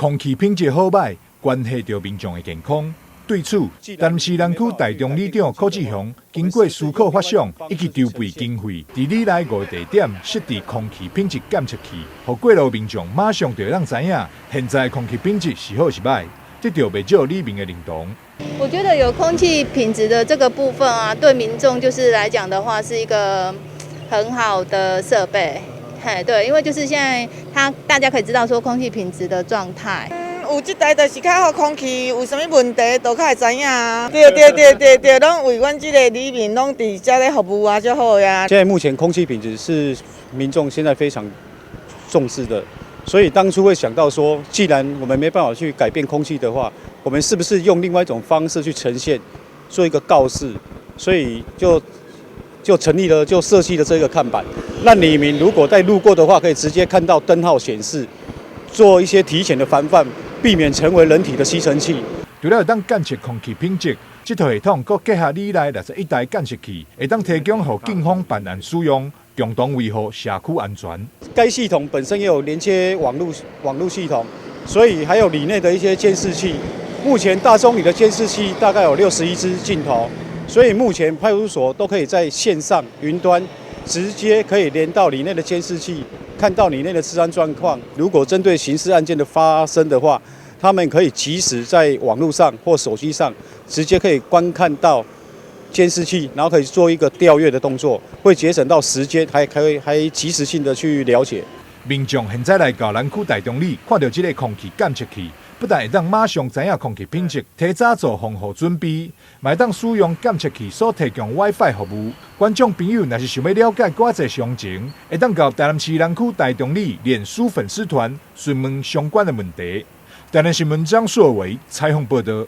空氣品質好䆀，關係著民眾的健康。對此，台南市南區大中里長柯志雄經過思考發想，以及籌備經費，佇里內五个地點設置空氣品質檢測器，予過路民眾馬上就會當知影現在空氣品質是好是䆀，得著袂少里民的認同。我覺得有空氣品質的這個部分啊，對民眾就是來講的話，是一個很好的設備。嘿，對，因為就是現在，他大家可以知道說空氣品質的狀態。有這台就是較好，空氣有啥物問題都較會知影啊。對對對對對，攏為阮這個里民攏佇遮咧服務啊，足好呀。現在目前空氣品質是民眾現在非常重視的，所以當初會想到說，既然我們沒辦法去改變空氣的話，我們是不是用另外一種方式去呈現，做一個告示？所以就成立了，就設計了這個看板，讓里民如果在路過的話，可以直接看到燈號顯示，做一些提前的防範，避免成為人體的吸塵器。除了會當檢測空氣品質，這套系統閣結合里內61台監視器，會當提供予警方辦案使用，共同維護社區安全。該系統本身也有連接網路系統，所以還有里內的一些監視器。目前大中里的監視器大概有61支鏡頭，所以目前派出所都可以在線上雲端直接可以連到里內的監視器，看到里內的治安狀況。如果針對刑事案件的發生的話，他們可以即時在網絡上或手機上直接可以觀看到監視器，然後可以做一個調閱的動作，會節省到時間，還可以還即時性的去了解。民眾現在來到南區大中里，看著這个空氣檢測器，不但會當馬上知影空氣品質，提早做防護準備，嘛會當使用檢測器所提供 WiFi 服務。觀眾朋友若是想欲了解閣濟詳情，會當到台南市南區大中里臉書粉絲團詢問相關的問題。台南新聞張碩偉採訪報導。